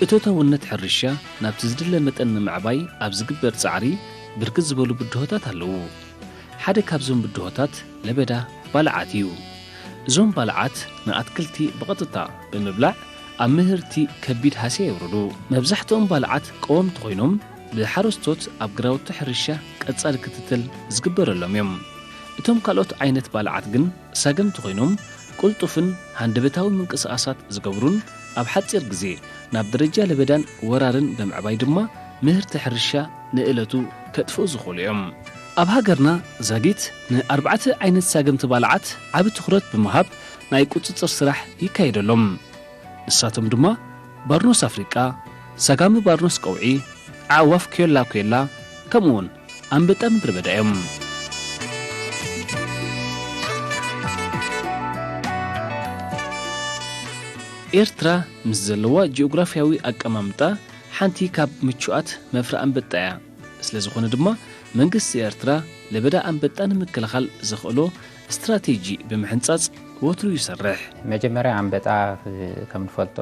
እቶታውነት ሕርሻ ናብቲ ዝድለ መጠን ንምዕባይ ኣብ ዝግበር ጻዕሪ ብርክት ዝበሉ ብድሆታት ኣለዉ። ሓደ ካብዞም ብድሆታት ለበዳ ባልዓት እዩ። እዞም ባልዓት ንኣትክልቲ ብቐጥታ ብምብላዕ ኣብ ምህርቲ ከቢድ ሃስያ የውርዱ። መብዛሕትኦም ባልዓት ቀወምቲ ኮይኖም ብሓረስቶት ኣብ ግራውቲ ሕርሻ ቀጻሊ ክትትል ዝግበረሎም እዮም። እቶም ካልኦት ዓይነት ባልዓት ግን ሳገምቲ ኮይኖም ቅልጡፍን ሃንደበታዊ ምንቅስቓሳት ዝገብሩን ኣብ ሓጺር ግዜ ናብ ደረጃ ለበዳን ወራርን ብምዕባይ ድማ ምህርቲ ሕርሻ ንእለቱ ከጥፍኡ ዝኽእሉ እዮም። ኣብ ሃገርና ዛጊት ንኣርባዕተ ዓይነት ሳገምቲ ባልዓት ዓቢ ትኹረት ብምሃብ ናይ ቁጽጽር ስራሕ ይካየደሎም። ንሳቶም ድማ ባርኖስ ኣፍሪቃ፣ ሳጋሚ ባርኖስ ቀውዒ፣ ኣዕዋፍ ኬላ ኬላ፣ ከምኡውን ኣንበጣ ምድረ በዳ እዮም። ኤርትራ ምስ ዘለዋ ጂኦግራፍያዊ ኣቀማምጣ ሓንቲ ካብ ምቹኣት መፍረ ኣንበጣ እያ። ስለ ዝኾነ ድማ መንግስቲ ኤርትራ ለበዳ ኣንበጣ ንምክልኻል ዘኽእሎ ስትራቴጂ ብምሕንጻጽ ወትሩ ይሰርሕ። መጀመርያ ኣንበጣ ከም ንፈልጦ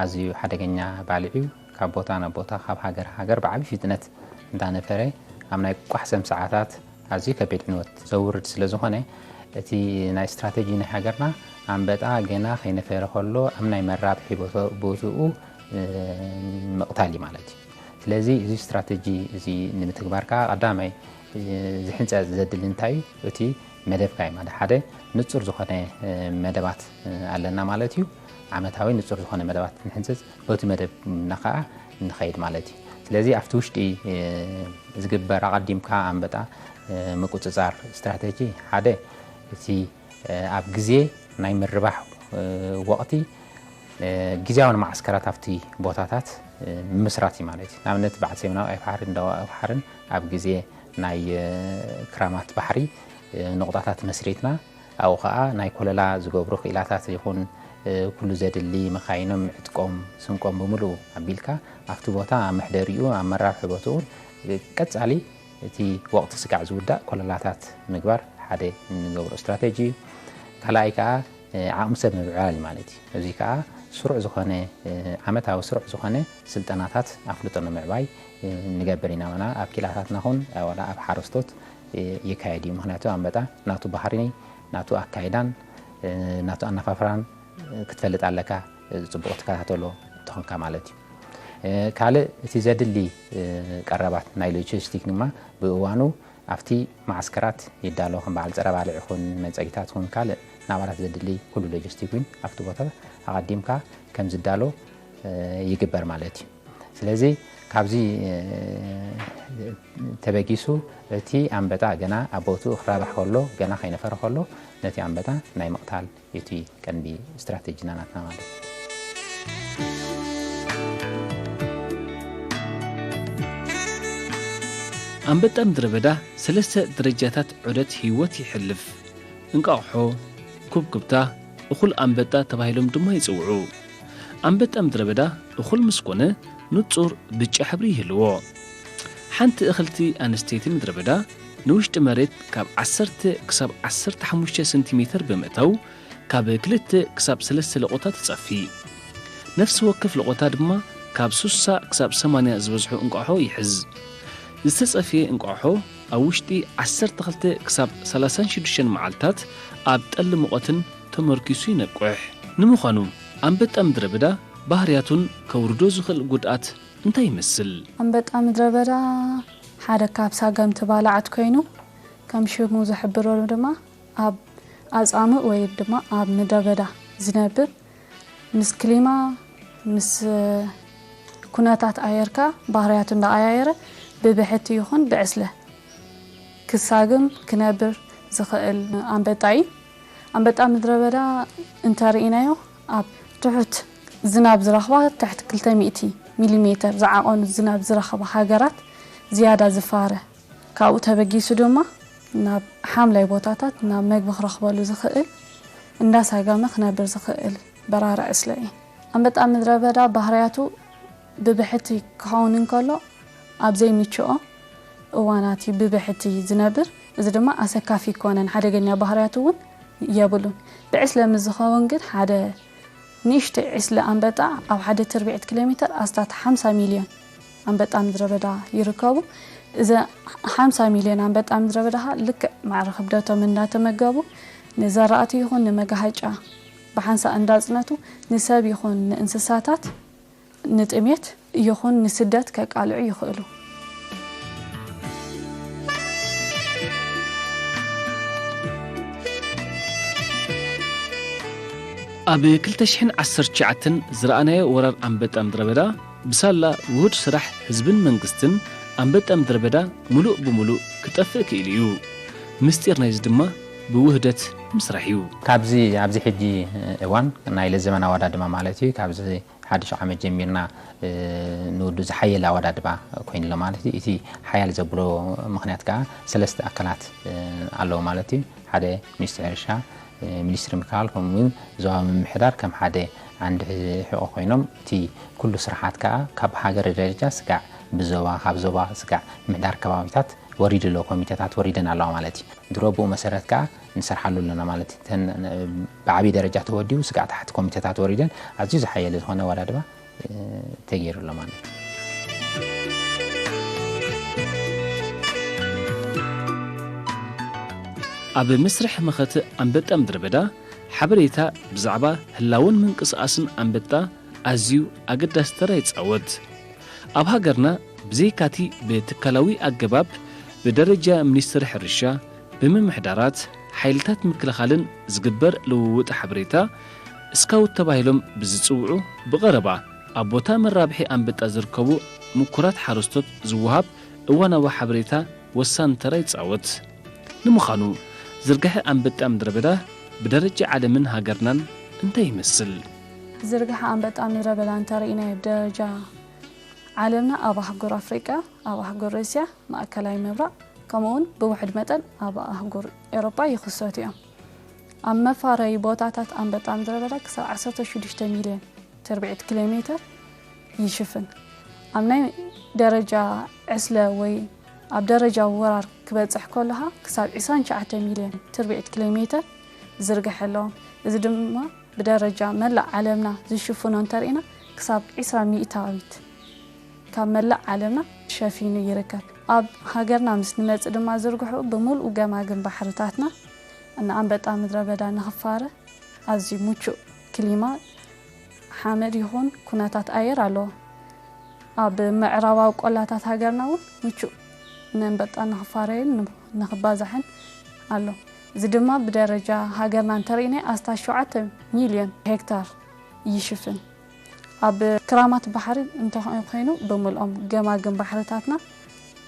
ኣዝዩ ሓደገኛ ባልዕ እዩ። ካብ ቦታ ናብ ቦታ፣ ካብ ሃገር ሃገር ብዓቢ ፍጥነት እንዳነፈረ ኣብ ናይ ቋሕሰም ሰዓታት ኣዝዩ ከቢድ ዕንወት ዘውርድ ስለ ዝኾነ፣ እቲ ናይ ስትራቴጂ ናይ ሃገርና ኣንበጣ ገና ከይነፈረ ከሎ ኣብ ናይ መራብሒ ቦተ-፣ ቦትኡ፣ እ፣ ምቕታል እዩ ማለት እዩ። ስለዚ እዚ ስትራቴጂ እዚ ንምትግባር ከኣ ቀዳማይ፣ እ፣ ዝሕንጸ ዘድሊ እንታይ እዩ? እቲ መደብካ እዩ ማለት ሓደ ንጹር ዝኾነ፣ እ፣ መደባት፣ እ፣ ኣለና ማለት እዩ። ዓመታዊ ንጹር ዝኾነ መደባት ንሕንጽጽ፣ በቲ መደብና ከኣ ንኸይድ ማለት እዩ። ስለዚ ኣብቲ ውሽጢ፣ እ፣ ዝግበር ኣቐዲምካ ኣንበጣ፣ እ፣ ምቁጽጻር ስትራተጂ ሓደ እቲ፣ እ፣ ኣብ ግዜ ናይ ምርባሕ፣ እ፣ ወቕቲ፣ እ፣ ግዝያዊ መዓስከራት ኣብቲ ቦታታት፣ እ፣ ምምስራት እዩ ማለት እዩ። ንኣብነት በዓል ሰሜናዊ ቀይሕ ባሕሪ፣ ደቡባዊ ቀይሕ ባሕርን ኣብ ግዜ ናይ፣ እ፣ ክራማት ባሕሪ፣ እ፣ ነቑጣታት መስሪትና ኣብኡ ኸኣ ናይ ኮለላ ዝገብሩ ክኢላታት ይኹን፣ እ፣ ኩሉ ዘድሊ መኻይኖም፣ ዕጥቆም፣ ስንቆም ብምሉኡ ኣቢልካ ኣብቲ ቦታ ኣብ መሕደሪኡ፣ ኣብ መራብሒ ቦትኡን፣ እ፣ ቀጻሊ እቲ ወቕቲ ስጋዕ ዝውዳእ ኮለላታት ምግባር ሓደ እንገብሮ ስትራተጂ እዩ። ካልኣይ ከኣ፣ እ፣ ዓቕሚ ሰብ ምብዕባል እዩ ማለት እዩ። እዚ ከኣ ስሩዕ ዝኾነ፣ እ፣ ዓመታዊ ስሩዕ ዝኾነ ስልጠናታት ኣፍልጦ ንምዕባይ፣ እ፣ ንገብር ኢና። ዋላ ኣብ ክኢላታትና ኹን፣ እ፣ ዋላ ኣብ ሓረስቶት፣ እ፣ ይካየድ እዩ። ምኽንያቱ ኣንበጣ ናቱ ባህሪ፣ ናቱ ኣካይዳን፣ እ፣ ናቱ ኣነፋፍራን፣ እ፣ ክትፈልጥ ኣለካ። እ፣ ጽቡቕ ትከታተሎ እንተኾንካ ማለት እዩ። እ፣ ካልእ እቲ ዘድሊ፣ እ፣ ቀረባት ናይ ሎጂስቲክ ድማ ብእዋኑ ኣብቲ መዓስከራት ይዳሎ። ከም በዓል ጸረ ባልዕ ይኹን፣ መጸጊታት ይኹን፣ ካልእ ንኣባላት ዘድሊ ኩሉ ሎጂስቲክ እውን ኣብቲ ቦታ ኣቐዲምካ ከም ዝዳሎ፣ እ፣ ይግበር ማለት እዩ። ስለዚ ካብዚ፣ እ፣ ተበጊሱ እቲ ኣንበጣ ገና ኣብ ቦትኡ ክራባሕ ከሎ፣ ገና ከይነፈረ ከሎ ነቲ ኣንበጣ ናይ ምቕታል እቲ ቀንዲ ስትራተጂና ናትና ማለት እዩ። ኣንበጣ ምድረ በዳ ሰለስተ ደረጃታት ዑደት ህይወት ይሕልፍ። እንቋቑሖ፣ ኩብኩብታ፣ እኹል ኣንበጣ ተባሂሎም ድማ ይጽውዑ። ኣንበጣ ምድረ በዳ እኹል ምስ ኮነ ንጹር ብጫ ሕብሪ ይህልዎ። ሓንቲ እኽልቲ ኣንስተይቲ ምድረ በዳ ንውሽጢ መሬት ካብ ዓሰርተ ክሳብ ዓሰርተ ሓሙሽተ ሰንቲሜተር ብምእታው ካብ ክልተ ክሳብ ሰለስተ ለቖታ ትጸፊ። ነፍሲ ወከፍ ለቖታ ድማ ካብ ስሳ ክሳብ ሰማንያ ዝበዝሑ እንቋሖ ይሕዝ። ዝተጸፍየ እንቋሖ ኣብ ውሽጢ ዓሰርተ ክልተ ክሳብ ሰላሳን ሽዱሽተን መዓልታት ኣብ ጠሊ ሙቐትን ተመርኪሱ ይነቁሕ። ንምዃኑ ኣንበጣ ምድረ በዳ ባህርያቱን ከውርዶ ዝኽእል ጉድኣት እንታይ ይመስል? ኣንበጣ ምድረ በዳ ሓደ ካብ ሳገምቲ ባልዓት ኮይኑ፣ ከም ሽሙ ዝሕብሮ ድማ ኣብ ኣጻምእ ወይ ድማ ኣብ ምድረ በዳ ዝነብር፣ ምስ ክሊማ፣ ምስ ኩነታት ኣየርካ ባህርያቱ እንዳቐያየረ ብብሕቲ ይኹን ብዕስለ ክሳግም ክነብር ዝኽእል ኣንበጣ እዩ። ኣንበጣ ምድረ በዳ እንተርኢናዮ ኣብ ትሑት ዝናብ ዝረኽባ ትሕቲ ክልተ ሚእቲ ሚሊሜተር ዝዓቐኑ ዝናብ ዝረኽባ ሃገራት ዝያዳ ዝፋረ፣ ካብኡ ተበጊሱ ድማ ናብ ሓምላይ ቦታታት ናብ መግቢ ክረኽበሉ ዝኽእል እንዳሳገመ ክነብር ዝኽእል በራሪ ዕስለ እዩ። ኣንበጣ ምድረ በዳ ባህርያቱ ብብሕቲ ክኸውን እንከሎ ኣብ ዘይምችኦ እዋናት እዩ ብብሕቲ ዝነብር። እዚ ድማ ኣሰካፊ ይኮነን፣ ሓደገኛ ባህርያቱ እውን የብሉን። ብዕስለ ምስ ዝኸውን ግን ሓደ ንእሽተይ ዕስለ ኣንበጣ ኣብ ሓደ ትርብዒት ኪሎ ሜተር ኣስታት ሓምሳ ሚልዮን ኣንበጣ ምድረ በዳ ይርከቡ። እዚ ሓምሳ ሚልዮን ኣንበጣ ምድረ በዳ ኸኣ ልክዕ ማዕረ ክብደቶም እንዳተመገቡ ንዘራእቲ ይኹን ንመጋሃጫ ብሓንሳእ እንዳጽነቱ ንሰብ ይኹን ንእንስሳታት ንጥሜት ይኹን ንስደት ከቃልዑ ይኽእሉ። ኣብ ክልተ ሽሕን ዓሰርተ ትሽዓተን ዝረኣናዮ ወራር ኣንበጣ ምድረ በዳ ብሳላ ውሁድ ስራሕ ህዝብን መንግስትን ኣንበጣ ምድረ በዳ ሙሉእ ብሙሉእ ክጠፍእ ክኢሉ እዩ። ምስጢር ናይዚ ድማ ብውህደት ምስራሕ እዩ። ካብዚ ኣብዚ ሕጂ እዋን ናይ ለዘመን ኣወዳድባ ማለት እዩ ካብዚ ሓድሽ ዓመት ጀሚርና ንውዱ ዝሓየለ ኣወዳድባ ኮይኑ ኣሎ ማለት እዩ። እቲ ሓያል ዘብሎ ምክንያት ከዓ ሰለስተ ኣካላት ኣለዎ ማለት እዩ። ሓደ ሚኒስትሪ ሕርሻ፣ ሚኒስትሪ ምክልኻል ከምኡ እውን ዞባ ምምሕዳር ከም ሓደ ዓንዲ ሕቆ ኮይኖም እቲ ኩሉ ስራሓት ከዓ ካብ ሃገር ደረጃ ስጋዕ ብዞባ ካብ ዞባ ስጋዕ ምምሕዳር ከባቢታት ወሪዱ ኣሎ ኮሚቴታት ወሪደን ኣለዋ ማለት እዩ። ድሮ ብኡ መሰረት ከዓ ንሰርሓሉ ኣለና ማለት እዩ። ተን ብዓብዪ ደረጃ ተወዲቡ ስጋዕ ታሕቲ ኮሚቴታት ወሪደን ኣዝዩ ዝሓየለ ዝኾነ ኣወዳድባ ተገይሩ ኣሎ ማለት እዩ። ኣብ መስርሕ መኸተ ኣንበጣ ምድረ በዳ ሓበሬታ ብዛዕባ ህላወን ምንቅስቓስን ኣንበጣ ኣዝዩ ኣገዳሲ ተራ ይጻወት። ኣብ ሃገርና ብዘይካቲ ብትካላዊ ኣገባብ ብደረጃ ሚኒስትሪ ሕርሻ፣ ብምምሕዳራት፣ ሓይልታት ምክልኻልን ዝግበር ልውውጥ ሓበሬታ ስካውት ተባሂሎም ብዝጽውዑ ብቐረባ ኣብ ቦታ መራብሒ ኣንበጣ ዝርከቡ ምኩራት ሓረስቶት ዝወሃብ እዋናዊ ሓበሬታ ወሳኒ ተራ ይጻወት። ንምዃኑ ዝርግሐ ኣንበጣ ምድረ በዳ ብደረጃ ዓለምን ሃገርናን እንታይ ይመስል? ዝርግሐ ኣንበጣ ምድረ በዳ እንተርኢናዮ ብደረጃ ዓለምና ኣብ ኣህጉር ኣፍሪቃ፣ ኣብ ኣህጉር ሩስያ፣ ማእከላይ ምብራቕ ከምኡ እውን ብውሕድ መጠን ኣብ ኣህጉር ኤውሮጳ ይኽሰቱ እዮም። ኣብ መፋረዪ ቦታታት ኣንበጣ ምድረ በዳ ክሳብ ዓሰርተ ሽዱሽተ ሚልዮን ትርብዒት ኪሎ ሜተር ይሽፍን። ኣብ ናይ ደረጃ ዕስለ ወይ ኣብ ደረጃ ወራር ክበጽሕ ከሎ ኸኣ ክሳብ ዕስራን ትሽዓተ ሚልዮን ትርብዒት ኪሎ ሜተር ዝርግሐ ኣለዎ። እዚ ድማ ብደረጃ መላእ ዓለምና ዝሽፍኖ እንተርኢና ክሳብ ዕስራ ሚእታዊት ካብ መላእ ዓለምና ሸፊኑ ይርከብ። ኣብ ሃገርና ምስ ንመጽእ ድማ ዝርግሑ ብምሉኡ ገማግም ባሕርታትና ንኣንበጣ ምድረ በዳ ንኽፋረ ኣዝዩ ምቹእ ክሊማ ሓመድ ይኹን ኩነታት ኣየር ኣለዎ። ኣብ ምዕራባዊ ቆላታት ሃገርና እውን ምቹእ ንኣንበጣ ንኽፋረይን ንኽባዛሕን ኣሎ። እዚ ድማ ብደረጃ ሃገርና እንተርኢናዮ ኣስታት ሸውዓተ ሚልዮን ሄክታር ይሽፍን። ኣብ ክራማት ባሕሪ እንተኾይኑ ብምልኦም ገማግም ባሕርታትና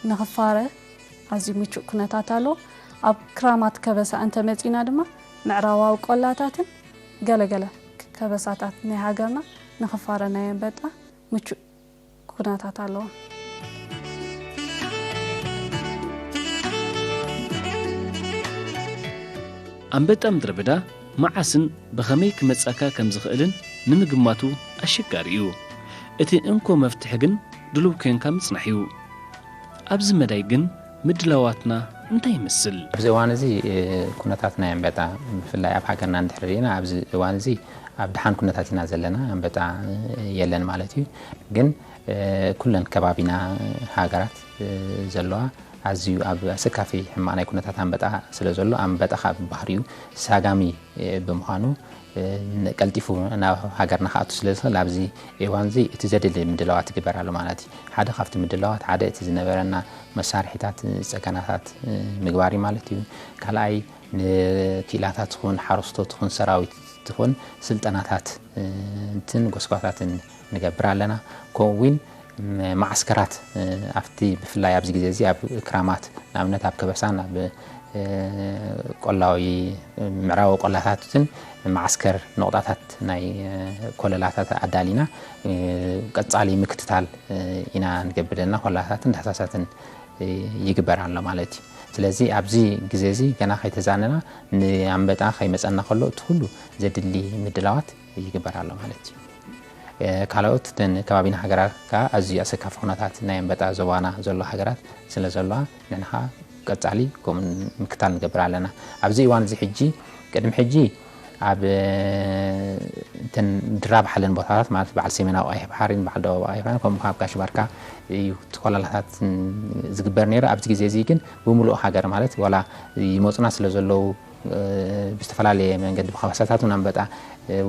ንኽፋረ ኣዝዩ ምቹእ ኩነታት ኣሎ። ኣብ ክራማት ከበሳ እንተመጺና ድማ ምዕራባዊ ቆላታትን ገለገለ ከበሳታት ናይ ሃገርና ንኽፋረ ናይ ኣንበጣ ምቹእ ኩነታት ኣለዎ። ኣንበጣ ምድረ በዳ መዓስን ብኸመይ ክመጻካ ከም ዝኽእልን ንምግማቱ ኣሸጋሪ እዩ። እቲ እንኮ መፍትሒ ግን ድሉው ኮንካ ምጽናሕ እዩ። ኣብዚ መዳይ ግን ምድላዋትና እንታይ ይመስል? ኣብዚ እዋን እዚ ኩነታት ናይ ኣንበጣ ብፍላይ ኣብ ሃገርና እንድሕር ርኢና ኣብዚ እዋን እዚ ኣብ ደሓን ኩነታት ኢና ዘለና። ኣንበጣ የለን ማለት እዩ። ግን ኩለን ከባቢና ሃገራት ዘለዋ ኣዝዩ ኣብ ኣሰካፊ ሕማቕ ናይ ኩነታት ኣንበጣ ስለ ዘሎ ኣንበጣ ካብ ባህሪኡ ሳጋሚ ብምዃኑ ቀልጢፉ ናብ ሃገርና ክኣቱ ስለ ዝኽእል ኣብዚ እዋን እዚ እቲ ዘድሊ ምድላዋት ይግበር ኣሎ ማለት እዩ። ሓደ ካብቲ ምድላዋት ሓደ እቲ ዝነበረና መሳርሒታት ጸገናታት ምግባር እዩ ማለት እዩ። ካልኣይ ንክኢላታት ትኹን ሓረስቶት ትኹን ሰራዊት ትኹን ስልጠናታት እንትን ጎስጓሳትን ንገብር ኣለና። ከምኡ እውን ማዓስከራት ኣብቲ ብፍላይ ኣብዚ ግዜ እዚ ኣብ ክራማት ንኣብነት ኣብ ከበሳን ኣብ ቆላዊ ምዕራባዊ ቆላታትን መዓስከር ነቑጣታት ናይ ኮለላታት ኣዳሊና ቀጻሊ ምክትታል ኢና ንገብር ዘለና። ኮለላታትን ዳህሳሳትን ይግበር ኣሎ ማለት እዩ። ስለዚ ኣብዚ ግዜ እዚ ገና ከይተዛነና ንኣንበጣ ከይመጸና ከሎ እቲ ኩሉ ዘድሊ ምድላዋት ይግበር ኣሎ ማለት እዩ። ካልኦት እተን ከባቢና ሃገራት ከዓ ኣዝዩ ኣሰካፊ ኩነታት ናይ ኣንበጣ ዞባና ዘሎ ሃገራት ስለ ዘለዋ ንሕና ከዓ ቀጻሊ ከምኡ ምክታል ንገብር ኣለና። ኣብዚ እዋን እዚ ሕጂ ቅድሚ ሕጂ ኣብ እተን ድራብ ሓለን ቦታታት ማለት በዓል ሰሜናዊ ቀይሕ ባሕሪን በዓል ደቡብ ቀይሕ ባሕሪን ከምኡ ካብ ጋሽ ባርካ እዩ እቲ ኮላላታት ዝግበር ነይሩ። ኣብዚ ግዜ እዚ ግን ብምሉእ ሃገር ማለት ዋላ ይመፁና ስለ ዘለዉ ብዝተፈላለየ መንገዲ ብከበሳታት እውን ኣንበጣ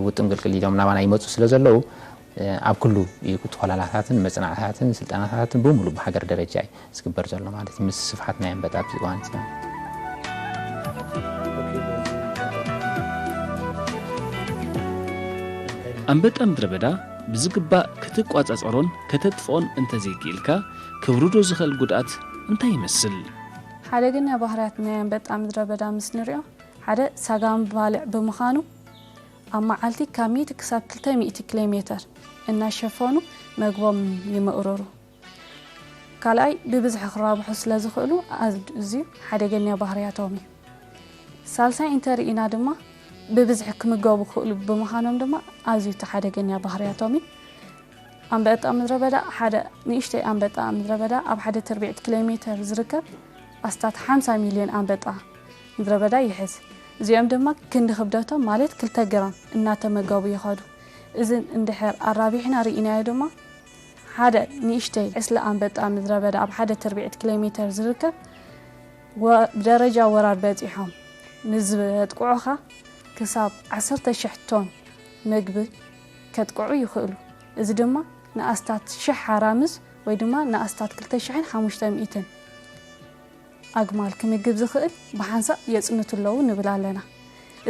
ውጥም ቅልቅል ኢሎም ናባና ይመፁ ስለ ዘለዉ ኣብ ኩሉ እዩ እቲ ኮላላታትን መፅናዕታትን ስልጠናታትን ብምሉእ ብሃገር ደረጃ እዩ ዝግበር ዘሎ ማለት እዩ። ምስ ስፍሓት ናይ ኣንበጣ ኣብዚ እዋን እዚ ማለት እዩ። ኣንበጣ ምድረ በዳ ብዝግባእ ክትቋጻጸሮን ከተጥፍኦን እንተዘይክኢልካ ከውርዶ ዝኽእል ጉድኣት እንታይ ይመስል? ሓደገኛ ባህርያት ናይ ኣንበጣ ምድረ በዳ ምስ ንሪኦ ሓደ ሳጋም ባልዕ ብምዃኑ ኣብ መዓልቲ ካብ ሚእቲ ክሳብ ክልተ ሚእቲ ኪሎ ሜተር እናሸፈኑ መግቦም ይምእርሩ። ካልኣይ ብብዝሒ ክራብሑ ስለ ዝኽእሉ ኣዝዩ ሓደገኛ ባህርያቶም እዩ። ሳልሳይ እንተርኢና ድማ ብብዝሒ ክምገቡ ክኽእሉ ብምዃኖም ድማ ኣዝዩ እቲ ሓደገኛ ባህርያቶም እዩ። ኣንበጣ ምድረ በዳ ሓደ ንእሽተይ ኣንበጣ ምድረ በዳ ኣብ ሓደ ትርቢዒት ኪሎ ሜተር ዝርከብ ኣስታት ሓምሳ ሚልዮን ኣንበጣ ምድረ በዳ ይሕዝ። እዚኦም ድማ ክንዲ ክብደቶም ማለት ክልተ ግራም እናተመገቡ ይኸዱ። እዚ እንድሕር ኣራቢሕና ርኢናዮ ድማ ሓደ ንእሽተይ ዕስለ ኣንበጣ ምድረ በዳ ኣብ ሓደ ትርቢዒት ኪሎ ሜተር ዝርከብ ብደረጃ ወራር በፂሖም ንዝበጥቅዑኻ ክሳብ ዓሰርተ ሽሕ ቶን መግቢ ከጥቅዑ ይኽእሉ። እዚ ድማ ንኣስታት ሽሕ ሓራምዝ ወይ ድማ ንኣስታት ክልተ ሽሕን ሓሙሽተ ሚእትን ኣግማል ክምግብ ዝኽእል ብሓንሳእ የፅንቱ ኣለዉ ንብል ኣለና።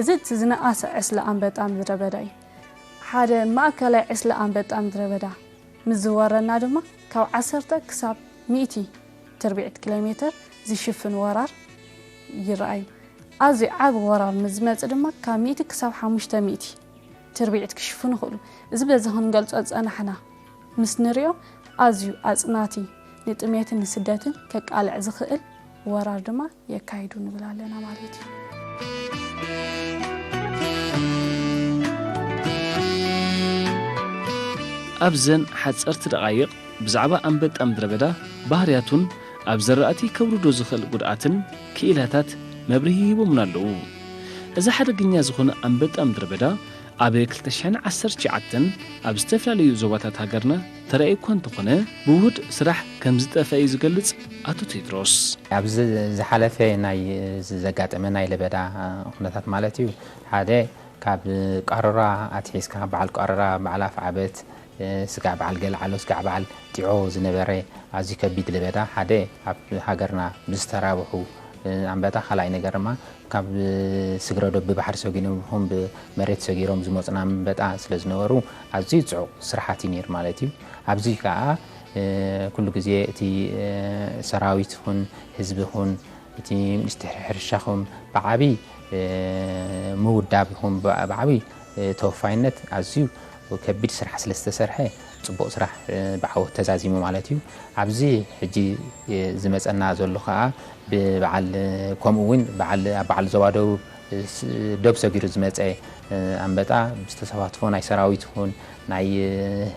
እዚ እቲ ዝነኣሰ ዕስለ ኣንበጣ ምድረ በዳ እዩ። ሓደ ማእከላይ ዕስለ ኣንበጣ ምድረ በዳ ምስ ዝወረና ድማ ካብ ዓሰርተ ክሳብ ሚእቲ ትርቢዒት ኪሎ ሜተር ዝሽፍን ወራር ይረኣዩ። ኣዝዩ ዓቢ ወራር ምስ ዝመጽእ ድማ ካብ ሚእቲ ክሳብ ሓሙሽተ ሚእቲ ትርቢዒት ክሽፍኑ ይኽእሉ። እዚ በዚ ክንገልጾ ዝጸናሕና ምስ ንሪኦ ኣዝዩ ኣጽናቲ ንጥሜትን ንስደትን ከቃልዕ ዝኽእል ወራር ድማ የካይዱ ንብል ኣለና ማለት እዩ። ኣብዘን ሓጸርቲ ደቓይቕ ብዛዕባ ኣንበጣ ምድረ በዳ ባህርያቱን ኣብ ዘራእቲ ከውርዶ ዝኽእል ጉድኣትን ክኢላታት መብርሂ ሂቦምና ኣለዉ። እዚ ሓደገኛ ዝኾነ ኣንበጣ ምድረ በዳ ኣብ ክልተ ሽሕን ዓሰርተ ትሽዓተን ኣብ ዝተፈላለዩ ዞባታት ሃገርና ተራእዩ እኳ እንተኾነ ብውሁድ ስራሕ ከም ዝጠፍአ እዩ ዝገልጽ ኣቶ ቴድሮስ። ኣብዚ ዝሓለፈ ናይ ዘጋጠመ ናይ ለበዳ ኩነታት ማለት እዩ ሓደ ካብ ቃሮራ ኣትሒዝካ በዓል ቃሮራ በዓል ኣፍዓበት ስጋዕ በዓል ገልዓሎ ስጋዕ በዓል ጢዖ ዝነበረ ኣዝዩ ከቢድ ለበዳ ሓደ ኣብ ሃገርና ብዝተራብሑ ኣንበጣ ካልኣይ ነገር ድማ ካብ ስግረ ዶብ ብባሕሪ ሰጊሮም ይኹን ብመሬት ሰጊሮም ዝመፁና ኣንበጣ ስለ ዝነበሩ ኣዝዩ ፅዑቕ ስራሓት እዩ ነይሩ ማለት እዩ። ኣብዚ ከዓ ኩሉ ግዜ እቲ ሰራዊት ይኹን ህዝቢ ይኹን እቲ ሚኒስትሪ ሕርሻ ኹም ብዓብይ ምውዳብ ይኹም ብዓብይ ተወፋይነት ኣዝዩ ከቢድ ስራሕ ስለ ዝተሰርሐ ፅቡቕ ስራሕ ብዓወት ተዛዚሙ ማለት እዩ። ኣብዚ ሕጂ ዝመፀና ዘሎ ከዓ ብበዓል ከምኡ እውን በዓል ኣብ በዓል ዞባ ደቡብ ዶብ ሰጊሩ ዝመፀ ኣንበጣ ብዝተሳተፎ ናይ ሰራዊት ይኹን ናይ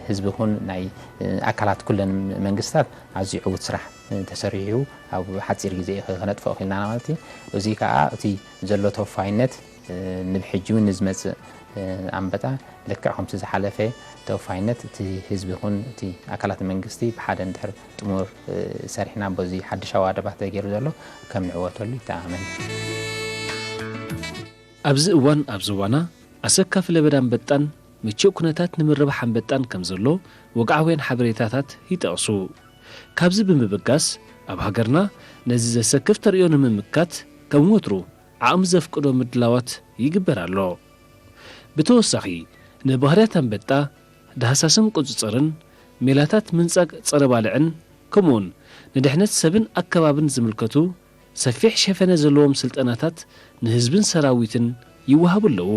ህዝቢ ይኹን ናይ ኣካላት ኩለን መንግስታት ኣዝዩ ዕዉት ስራሕ ተሰሪሑ ኣብ ሓፂር ግዜ ከነጥፍኦ ክኢልና ማለት እዩ። እዚ ከዓ እቲ ዘሎ ተወፋይነት ንብሕጂ እውን ንዝመፅእ ኣንበጣ ልክዕ ከምቲ ዝሓለፈ ተወፋይነት እቲ ህዝቢ ይኹን እቲ ኣካላት መንግስቲ ብሓደ እንድሕር ጥሙር ሰሪሕና በዚ ሓድሽ ኣዋደባ ተገይሩ ዘሎ ከም ንዕወተሉ ይተኣመን። ኣብዚ እዋን ኣብ ዞባና ኣሰካፊ ለበዳ ኣንበጣን ምቹእ ኩነታት ንምርባሕ ኣንበጣን ከም ዘሎ ወግዓውያን ሓበሬታታት ይጠቕሱ። ካብዚ ብምብጋስ ኣብ ሃገርና ነዚ ዘሰክፍ ተርእዮ ንምምካት ከም ወትሩ ዓቕሚ ዘፍቅዶ ምድላዋት ይግበር ኣሎ። ብተወሳኺ ንባህርያት ኣንበጣ ዳህሳስን ቁፅፅርን፣ ሜላታት ምንፃግ ፀረ ባልዕን ከምኡውን ንድሕነት ሰብን ኣከባብን ዝምልከቱ ሰፊሕ ሸፈነ ዘለዎም ስልጠናታት ንህዝብን ሰራዊትን ይወሃቡ ኣለዉ።